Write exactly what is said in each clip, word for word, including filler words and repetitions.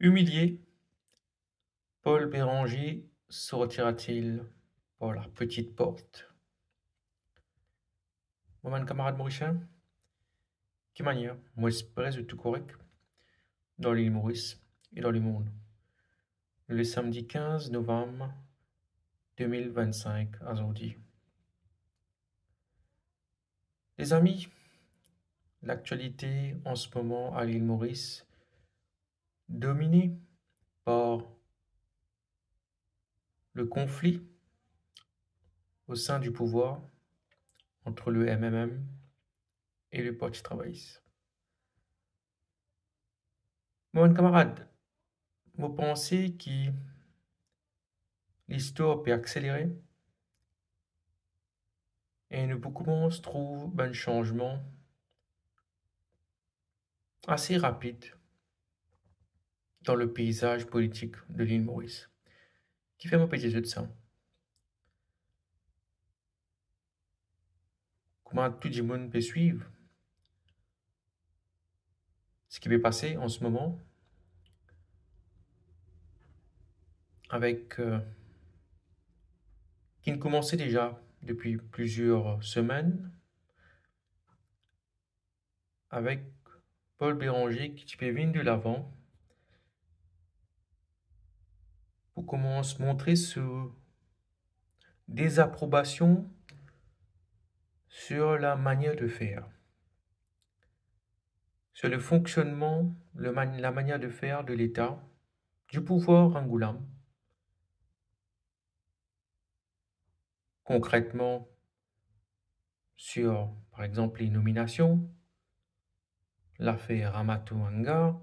Humilié, Paul Bérenger sortira-t-il par la petite porte ? Mo bann kamarad morisien, ki manier? Mo espere zot tou korek dan Lil Moris e dan lemond. Le samedi quinze novembre deux mille vingt-cinq, azordi. Lezami, laktialite an se moman a Lil Moris domine par le conflit au sein du pouvoir entre le M M M et le Parti travayis. Mo bann kamarad, mo panse ki listwar pe akselere e nou pou koumans trouv bann sanzman ase rapid dan le peyzaz politik de Lil Moris. Kifer mo pe dir zot sa? Kouma tou dimoun pe swiv seki pe pase an se moman avek, euh, ki'nn koumanse deza depi plizier semenn, avek Paul Bérenger ki ti pe vinn de lavan pou koumans montre so dezaprobasion sur la manière de faire, sur le fonctionnement, le mani-, la manière de faire de l'État, du pouvoir Rangoulam, concrètement sur, par exemple, les nominations, l'affaire Ramatoanga,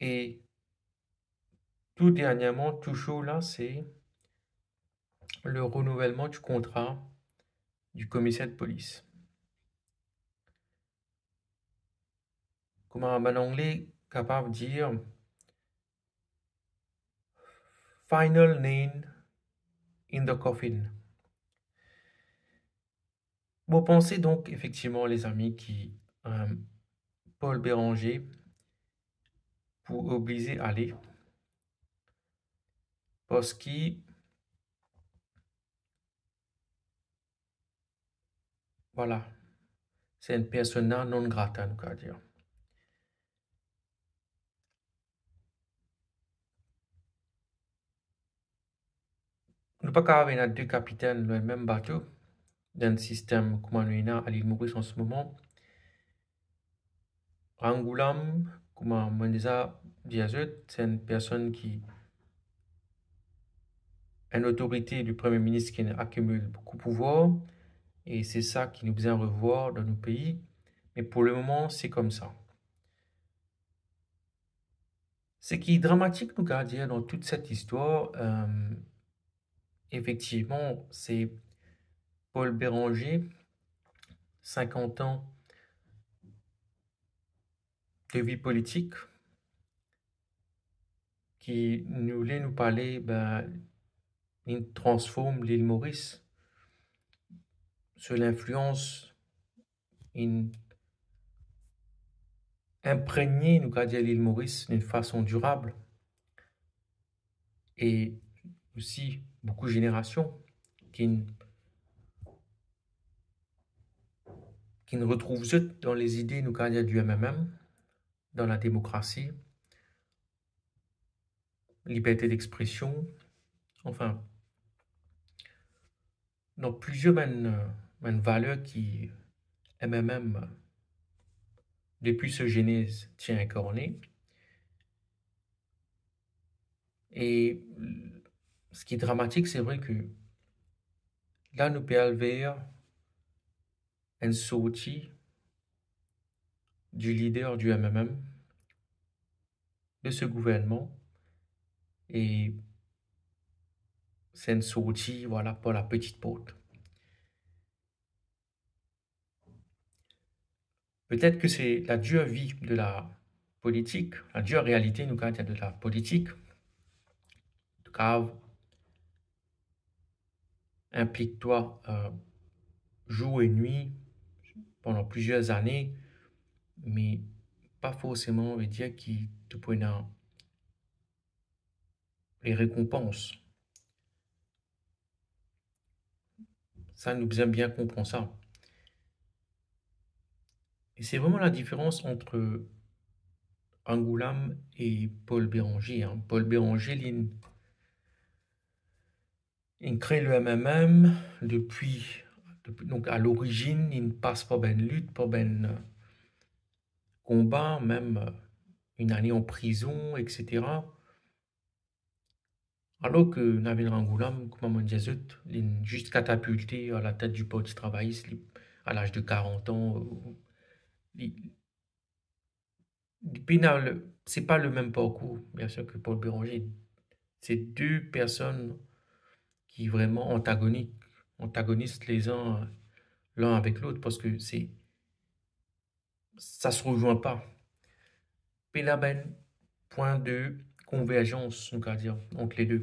e tou dernierman, tou so la, se le renouvellement du contrat du commissaire de police. Kouma bann Angle kapav dir, final nail in the coffin. Mo panse donk efektivman, lezami, ki, euh, Paul Bérenger pou oblize ale, parski, vwala, se enn persona non grata, nou kapav dir. Nou pa kapav ena de kapitenn lor enn mem bato, dan enn sistem kouma nou ena a Lil Moris an se moman. Rangoulam, kouma mo deza dir zot, se enn personn ki, enn otorite, le premie minis ki akimil boukou pouvwar, e se sa ki nou bizin revwar dan nou pei. Me pou le moman, se koumsa. Seki dramatik, nou kapav dir, dan tout set istwar, euh, efektivman, se Paul Bérenger, sinkant an de vi politik, ki nou le nou pale, be, inn transform Lil Moris sou linflians, inn inpregne, nou kapav dir, Lil Moris dan enn fason dirab, e osi boukou zenerasion ki'nn, ki'nn retrouv zot dan lezide, nou kapav dir, di M M M, dan lademokrasi, liberte dexpresion, anfin, dan plizier bann, bann valer ki M M M, depi so zenez, ti inkarne. E seki dramatik, se vre ki la nou pe al ver enn sorti di lider di M M M, de so gouvernman, e se enn sorti, vwala, par la petite porte. Petet ki se la dir vi de la politik, la dir realite, nou kapav dir, de la politik, kapav inplik twa, euh, zour e nwi pandan plizier zane, me pa forseman ve dir ki to pou ena le rekonpans. Sa, nou bizin bien konpran sa. E se vreman la diferans ant Rangoulam e Paul Bérenger, hein. Paul Bérenger, li, li kre le M M M depi, depi, donk, a lorizinn, li pas par bann lit, par bann, euh, konba, mem, euh, enn ane an prizon, et cetera. Alor ki Navin Rangoulam, kouma mo dir zot, li zis katapilte a latet di Parti Travayis, li, a laz de karant an, euh, li, li pena le, se pa le mem parkour, bien sir, ki Paul Bérenger. Se de personn ki vreman antagonik, antagonis lezin, euh, linn avek lot, parski se, sa se rezwinn pa. Pena bann pwin de konverzans, nou kav dir, ant le de.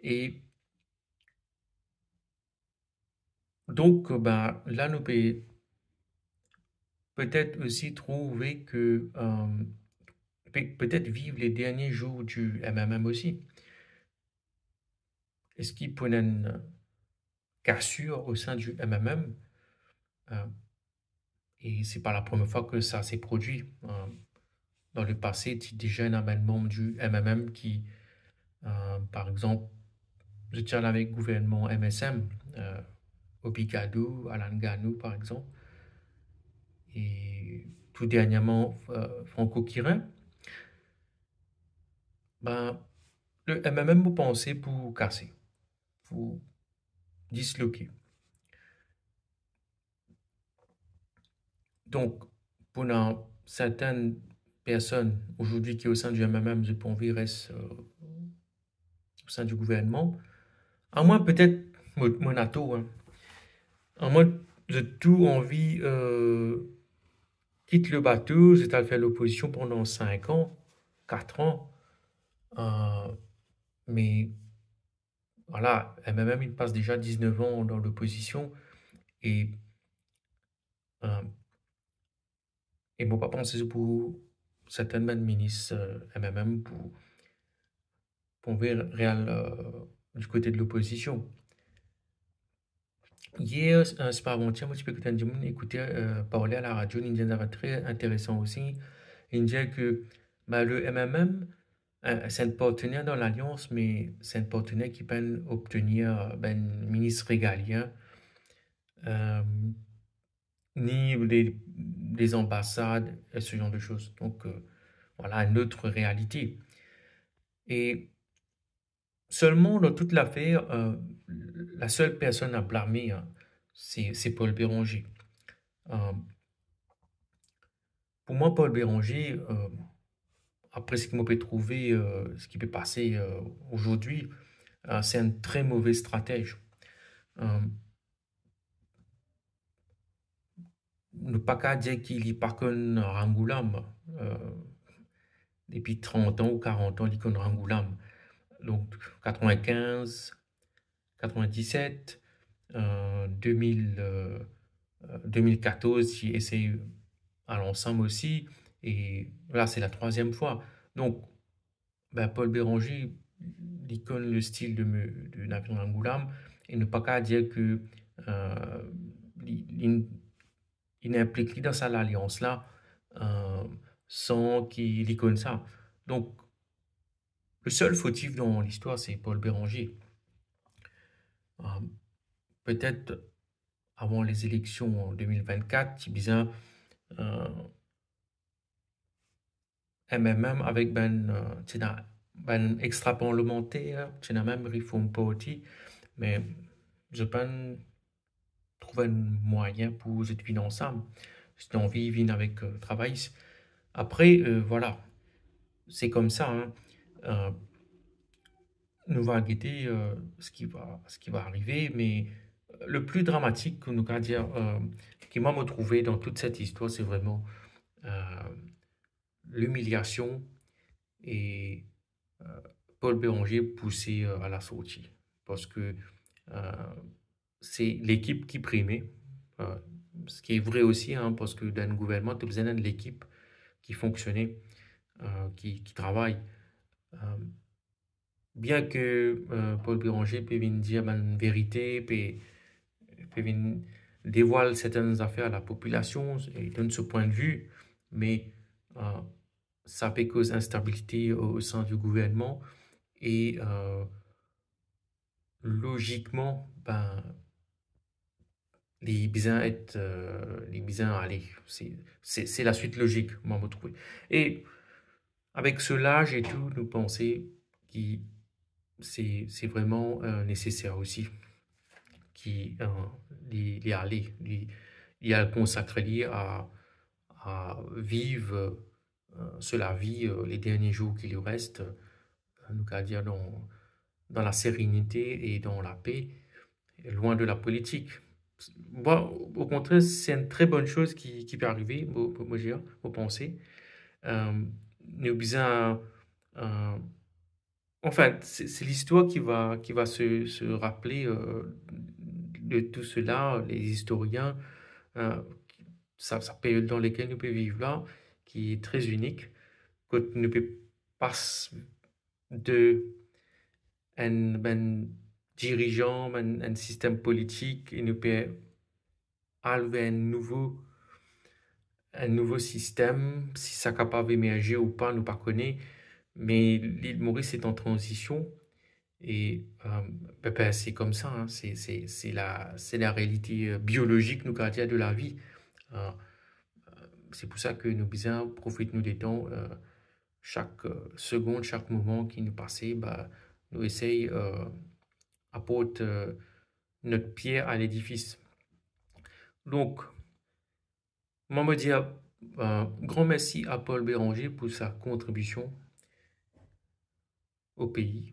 E donk, ben, la nou pe petet osi trouve ki, euh, pe-, petet viv le dernie zour di M M M osi. Eski pou ena enn kasir o sein di M M M? Euh, e se pa la premie fwa ki sa se prodwi. Euh, dan le pase, ti deza ena bann manm di M M M ki, euh, par exanp, zot ti al avek gouvernman M S M, euh, Obigadou, Alan Ganou, par exanp, e tou dernierman, euh, Franco Quirin. Ben, le M M M, mo panse, pou kase, pou disloke. Donk, pou ena sertenn personn azordi ki o sein di M M M, zot pa anvi res, euh, o sein di gouvernman. Amwin petet mo, mo ena tor, hein. Amwin zot tou anvi, euh, kit le bato, zot al fer lopozision pandan sink an, kat an. Euh, me vwala, M M M, li pas deza diznef an dan lopozision e, euh, e mo pa panse pou sertenn bann minis, euh, M M M pou, pou anvi re-, al, euh, di kote de lopozision. Yer, euh, se pa avantier, mo ti pe ekout enn dimoun, ekoute, euh, parle a laradio, li dir enn zafer tre interesan osi. Li dir ki, ben, le M M M, euh, se enn partner dan lalians, me se enn partner ki pa'nn obtenir, euh, bann minis regalien, euh, ni les, les ambassades et ce genre de choses. Donc, euh, voilà une autre réalité. E selman, dan tout lafer, euh, la sel personn a blame, hein, se, se Paul Bérenger. Euh, pou mwa, Paul Bérenger, euh, apre seki mo pe trouve, euh, seki pe pase, euh, azordi, euh, se enn tre move stratez. Euh, nou pa kav dir ki li pa konn Rangoulam, euh, depi trant an ou karant an, li konn Rangoulam. Donk, katrevin-kinz, katrevin-diset, euh, de mil, euh, euh, de mil katorz, ti esey al ansam osi, e la, se la trwaziem fwa. Donk, ben, Paul Bérenger, li konn le stil de me-, de Navin Rangoulam, e nou pa kav dir ki, euh, li, li, li inplik li dan sa lalians la, euh, san ki li konn sa. Donk, le sel fotif dan listwar, se Paul Bérenger. Euh, petet avan les élections de mil vinn-kat, ti bizin, euh, M M M avek bann, euh, ti ena bann extra-parlemanter, ti ena mem Reform Party, me zot pa'nn trouv enn mwayin pou zot vinn ansam. Zot ti anvi vinn avek, euh, Travayis. Apre, euh, vwala, se koumsa, hein. Euh, nou va gete, euh, seki va, seki va arive, me le pli dramatik, nou kav dir, euh, ki mwa mo trouve dan tout set istwar, se vreman, euh, limiliasion e, euh, Paul Bérenger pouse, euh, a la sorti. Parski, euh, se lekip ki prime, euh, seki vre osi, hein, parski dan enn gouvernman, to bizin enn lekip, ki fonksione, euh, ki, ki travay. Euh, bien ke, euh, Paul Bérenger pe vinn dir bann verite, pe, pe vinn devwal sertenn zafer a lapopilasion, e donn so pwin de vi, me, euh, sa pe koz instabilite o, o sein du gouvernman e, euh, logikman, ben, li bizin et, euh, li bizin ale. Se, se, se laswit lozik, mwa, mo trouve. E avek so laz e tou, nou panse ki se, se vreman, euh, neseser osi ki, euh, li, li ale, li, li al konsakre li a, a viv, euh, so lavi, euh, le dernie zour ki li res, euh, nou kapav dir dan, dan laserenite e dan lape, lwin de lapolitik. Bon, okontrer, se enn tre bonn soz ki, ki pe arive, mo, mo, mo dir, mo panse. Euh, nou bizin, euh, anfin, se, se listwar ki va, ki va se, se rapele, euh, de tou sela, lezistorien, euh, sa, sa period dan lekel nou pe viv la, ki tre inik, kot nou pe pas de enn, bann dirizan, enn, enn sistem politik, e nou pe al ver enn nouvo, enn nouvo sistem. Si sa kapav emerze ou pa, nou pa kone, me Lil Moris est en transition. E, euh, ben, ben, se koumsa, hein, se, se, se la, se la realite, euh, biolozik, nou kapav dir, de lavi. Euh, euh, se pou sa ke nou bizin profit nou letan, euh, sak, euh, segond, sak moman ki nou pase, ba, nou esey, euh, aport, euh, not pier a ledifis. Donk, mwa, mo dir, euh, gran mersi a Paul Bérenger pou sa kontribision o pei,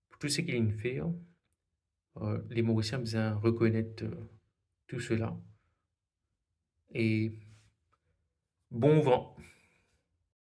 pou tou seki linn fer. Euh, Lemorisien bizin rekonet, euh, tou sela. E bon van.